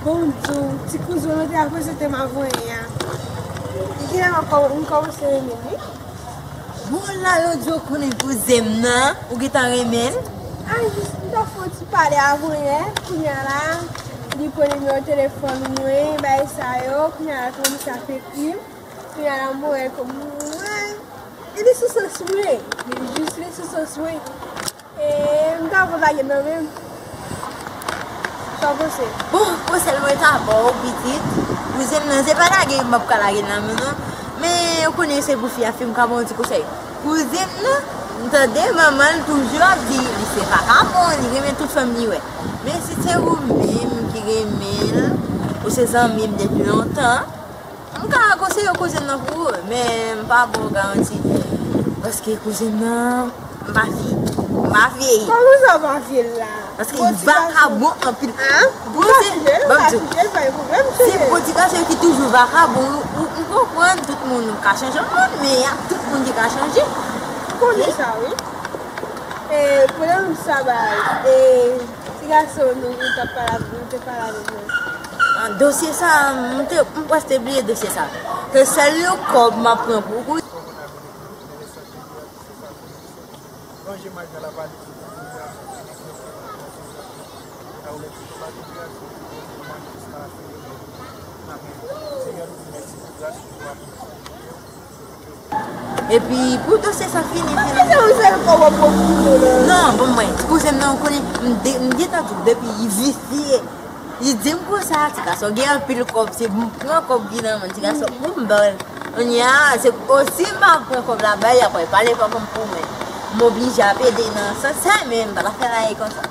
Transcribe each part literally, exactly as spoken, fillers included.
Bon, m di w, ti kouzin w te ap prezante m avanyè a. Li genlè m ap kòm-, m kòmanse renmen l, wi. Bon, la, yo di w konnen kouzen m nan, ou gentan renmen l? A, jis m t ap fè yon ti pale avanyè, kounye a la, li pran nimewo telefòn mwen, bagay sa yo, kounye a la, kòmanse ap ekri m, kounye a la, m wè kòm mwen, e li sou sans mwen, li jis li sou sans mwen. E, m ta konn lage nan men m. Sa w panse? Bon, konsèy mwen ta ba w, pitit. Kouzen m nan, se pa lage m ap ka lage nan men non. Men, ou konnen se pou fi a, fi m ka ba w yon ti konsèy. Kouzen m nan, m tande manman l toujou ap di, li se vakabon, li renmen tout fanm li wè. Men si se ou menm ki renmen l, ou se zanmi m depi lontan, m ka konseye kouzen nan pou ou, men m pa ba w garanti. Paske kouzen nan, m pa vye. M pa vye. Kòman sa w pa vye l la? Paske li vakabon anpil. Hein? Bon, se, ban m di w, se bon ti gason ki toujou vakabon. Ou, ou, m konprann tout moun ka chanje yon moun, men y a tout moun ki ka chanje. M konnen sa, wi. E, pwoblèm sa bay. E, Ti gason nou, nou t ap pale avè, nou te pale avè mwen. Ah, dosye sa, m te, m prèske te bliye dosye sa. Se sèl yon kòb m ap pran pou ou. Ranje may nan lavaliz ou pou ou. Epi pou dosye sa fini, fini. Non, bon, mwen, ti kouzen m nan, ou konnen, m de-, m gentan di w, depi li visye. Li di m konsa, ti gason gen anpil kòb, se m pran kòb ki nan men ti gason pou m ba l. Kounye a, se osi m ap pran kòb la bay, apre pale pa pou m pou mwen. M oblije ap ede nan sans sa, men m pa ta fè bagay konsa.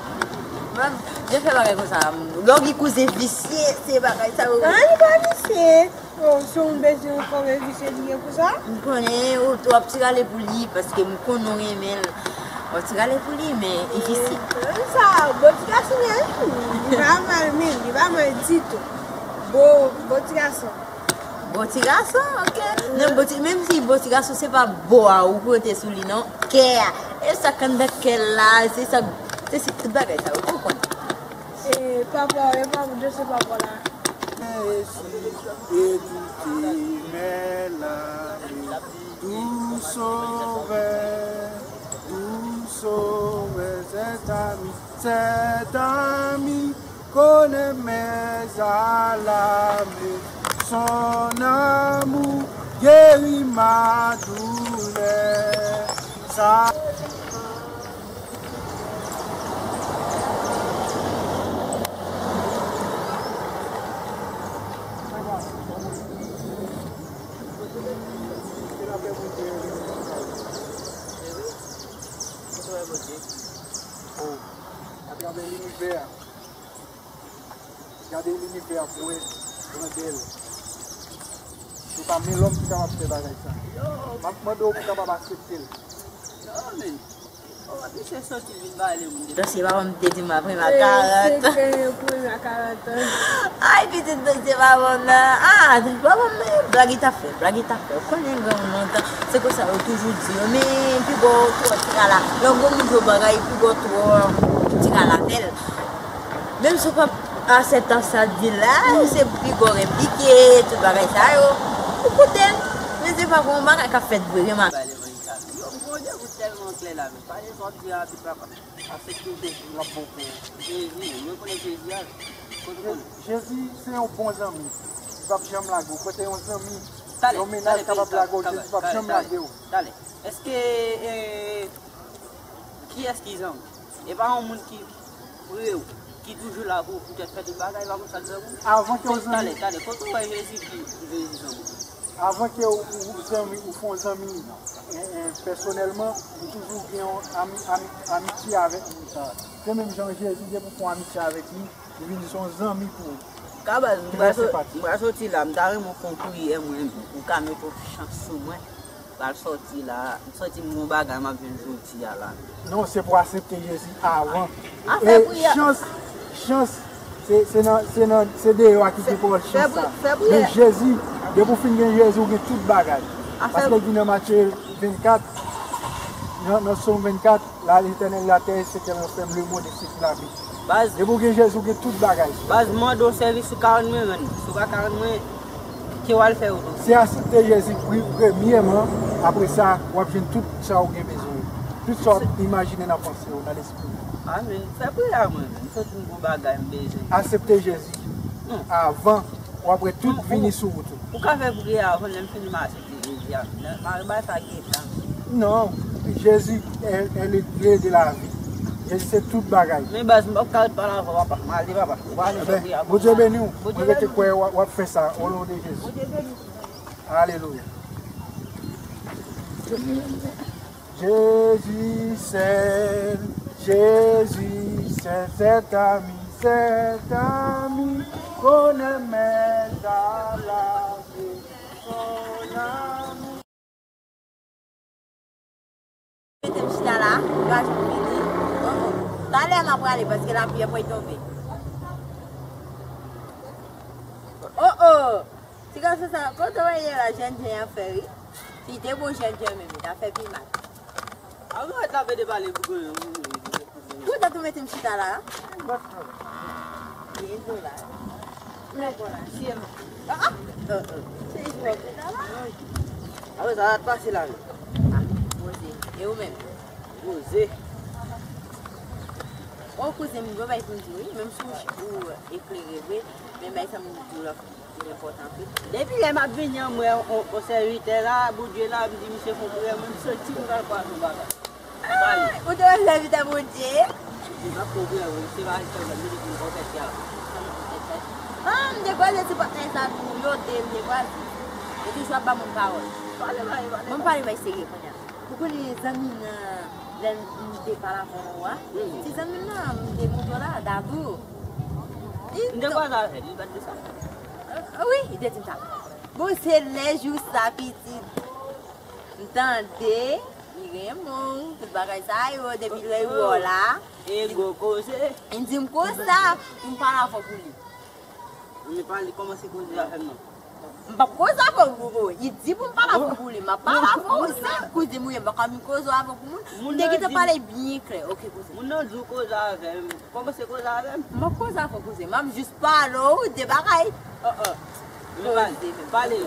Mwen, jan fè bagay konsa, lè w gen kouzen visye, se bagay sa yo. Non, li pa visye. Oh, si yon moun bezwen yon kòb, e visye li ye pou sa? M konnen ou, ou ap ti rale pou li, paske m konnen ou renmen l. W ap ti rale pou li, men li visye. Sa, bon ti gason li ye, wi. Li pa mal, men li pa mal ditou. Bon, bon ti gason. Bon ti gason, ok. Non, bon ti, menm si bon ti gason, se pa bo a ou pote sou li, non. Kè a. E sa k anndan kè l la, se sa, se, se tout bagay sa, ou konprann? E papa, e papa, je sais papa la. Jésus, écoutez mes larmes, doux sauveur, doux sauveur, cet ami, cet ami connaît mes alarmes, son amour guérit ma douleur. Sa Atravè linivè a. Gade linivè a pou wè grandè l. Se pa men lòm ki kapab fè bagay sa. M ap mande w pou w kapab aksepte l. Yo, men. Oh, misye soti vin bay le moun. Dosye papa m te di m apre m a karant. Se gen yon premye a karant an. Ay, pitit dosye papa m nan. Ah, papa m nan, blag li t ap fè, blag li t ap fè. Ou konnen granmoun lontan, se konsa yo toujou di yo. Men pi gwo twò ti kala. Lè yon granmoun di yon bagay, pi gwo twò ti kala fè l. Menm si w p ap aksepte sa l di la, se pi gwo replike, tout bagay sa yo. Ou koute l. Men se pa pou yon bagay k ap fèt vre, remak. Yo, Bondye, ou tèlman klè la, men pa de sa w di a, tout la, pa. Aksepte w te di l ap bon pou ou. Jezi, mwen konnen Jezi a. Kote w konnen? Jezi se yon bon zanmi. Li p ap janm lage w. Kote yon zanmi, yon mennaj kapab lage w, Jezi p ap janm lage w. Talè. Èske, e, Kiyès ki zanmi? E pa yon moun ki pre w, ki toujou la pou ou, poutèt fè tout bagay, pa konn sa k zanmi. Avan ke w zanmi. Talè, talè, kote w wè Jezi ki Jezi zanmi? Avan ke w, ou, ou zanmi, ou fè yon zanmi, e, e, pèsonèlman, ou toujou gen yon ami, ami, amitye avèk moun sa a. Se menm jan Jezi gen pou fè yon amitye avèk li, li vin se yon zanmi pou ou. Kabaz, m pral soti la, m ta renmen w fè yon priyè mwen, ou ka mete yon chans sou mwen. Pral soti la, m santi m gon bagay m ap jwenn jodi a la. Non, se pou aksepte Jezi avan. E chans, chans, se, se nan, se nan, se deyò a ki gen pawòl chans sa. Men Jezi, depi w fin gen Jezi, ou gen tout bagay. Paske li di nan Matye vennkat, nan, nan Sòm vennkat, la, Letènèl, la tè e se kè lanfè, le mond e se ki labite. Baz. Depi w gen Jezi, w gen tout bagay. Baz, m mande w sèvis, ou ka rann mwen rann. Si w pa ka rann mwen, ke w al fè yo tou. Se aksepte Jezi pri-, premyèman, apre sa, w ap jwenn tout sa w gen bezwen. Tout sa w ap imajine nan panse w, nan lespri w. Amèn. Fè priyè a mwen, m santi m gon bagay m bezwen. Aksepte Jezi avan, w ap wè tout vini sou wout ou. Ou ka fè priyè a avan, lè m fini m aksepte Jezi a. Mari bay sa gentan. Non, Jezi est, est le Dieu de la vie. Jezi se tout bagay. Men baz, m p ap ka ret pale avè w, papa. M ale, papa. Ou pa ale fè priyè. Bondye beni w. Mwen rete kwè w ap fè sa, o non de Jezi. Bondye beni w. Alelouya. Jezi sèl, Jezi sèl, sèt ami, sèt ami, konnen mèt a la. Mete m chita la, m pa janm vini. Oh, oh. Talè m ap prale paske lapli ap pral tonbe. Oh, oh! Ti gason sa, kote w ye la, jènjan an fè wi. Si te bon jènjan menm, li ta fè pi mal. Avan w t ap ede pale pou granmoun. Poutèt ou mete m chita la? Byen dlo la. Mwen bon la. Sye m. Ah, ah. Se jou w ap fè la. Apre sa, sa t pase la menm? Ah, poze. E ou menm? Poze. O kouzen, m gen yon bagay pou m di w wi. Menm si w, ou eklere vre, men bagay sa m di w la. Li enpòtan anpil. Depi lè m ap vini an, m wè on, on sèvitè la, Bondye la, m di misye fè on priyè, mwen m santi m pral kwaze yon bagay. Pale. Ou te wè sèvitè Bondye? M ap fè on priyè, mwen, se pa sèvitè, m te di m konfèti a. Ah, m te kwaze ti patnè sa tou, yo de, m te kwaze. Yo toujou ap ba moun pawòl. Pale, pale, pale. Bon, m pale bay serye kounye a. Ou konnen zanmi m nan, lè m te pale avè w a? Mhm. Ti zanmi m nan, m te montre w la, Dadou. M te kwaze avè l, li pa t di sa? Euh, wi, li te di m sa. Bon, se lè jou sa, pitit. M tande, li renmen w, tout bagay sa yo, depi lè l wè w la. E gwo koze. Li di m konsa, pou m pale avè w pou li. Men pale, kòmanse koze avè m non. M p ap koze avè w, Gogo. Li di pou m pale avè w pou li. M ap pale avè w, se kouzen m ou ye, m pa ka vin koze avè w pou moun. M te gentan pale byen klè. Ok, kouzen. Moun nan di w koze avè m. Kòmanse koze avè m. M p ap koze avè w, kouzen. M ap jis pale w de bagay. Oh, oh. Men pale, pale.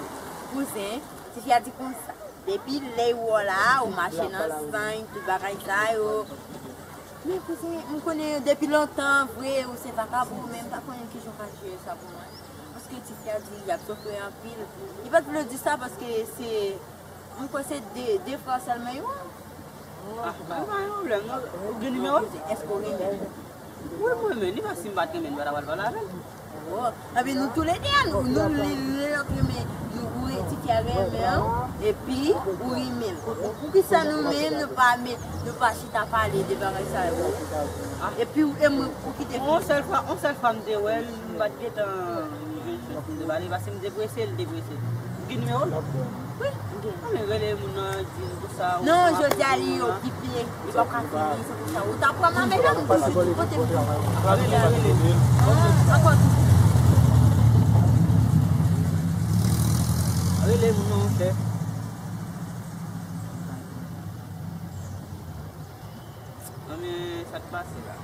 Kouzen, tifi a di konsa. Depi lè w wè w la, ou mache nan sann, tout bagay sa yo. Men kouzen, m konnen depi lontan, vre, ou se vakabon, men m pa konnen kijan w ka jere sa pou mwen. Paske tifi a di l ap soufri anpil. Li pa t vle di sa paske se, m kwè se de, de fwa sèlman yo. Ah, pa gen pwoblèm, non. Ou gen nimewo l? Èske w renmen l? Wi, m renmen l. Li pa si m pa t renmen l, m pa ta pral pale avè l. Oh, epi nou toulède a, nou, nou, li, li, li renmen, nou, ou, tifi a renmen w, epi ou renmen l. Poukisa nou menm, nou pa, nou pa chita pale de bagay sa yo? Epi, e mwen, ou kite. On sèl fwa, on sèl fwa m te wè l, m pa t gentan jwenn chans pou m te pale, paske m te prese, l te prese. Ou gen nimewo l? Wi, m gen. Anben, rele moun nan, di l konsa, ou... Non, jodi a li okipe, li p ap ka vini, se pou sa. Ou ta pran m nan men l, m di, kote m di? Rele, rele. Ah, ankò tou. Rele moun nan, monchè. Non, men sa k pase la.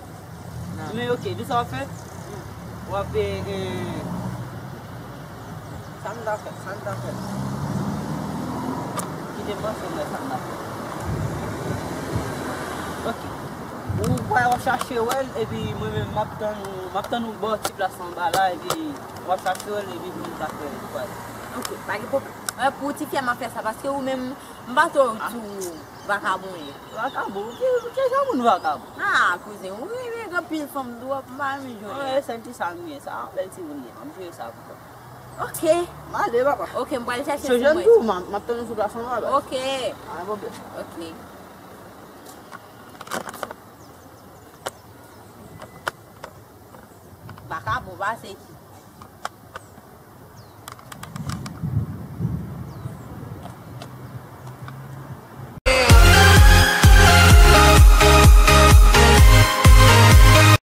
Non. Men ok, di sa w ap fè? W ap, eh, eh, sa m ta fè, sa m ta fè. Kite m panse m wè sa m ta fè. Ok. Ou pral chache wè l, epi mwen menm m ap tann ou, m ap tann ou bò ti plas anba la, epi w ap chache wè l, epi pou nou ta fè l. Ok, pa gen pwoblèm. Mwen pou ti fi a m ap fè sa, paske ou menm, m pa twò di w vakabon ye. Vakabon? Ki, ki jan moun vakabon? Ah, kouzen, ou renmen gen pil fanm twòp, m pa renmen jwenn. Mwen, sèl ti sa m gen, sa bèl ti moun li, m ap jere sa pou ou. Ok. M ale, papa. Ok, m pral chèche Se sou jèn mwen. Tou, m ap tann ou sou plas lan, papa. Ok. Pa gen pwoblèm. Ok. Vakabon, pase ki.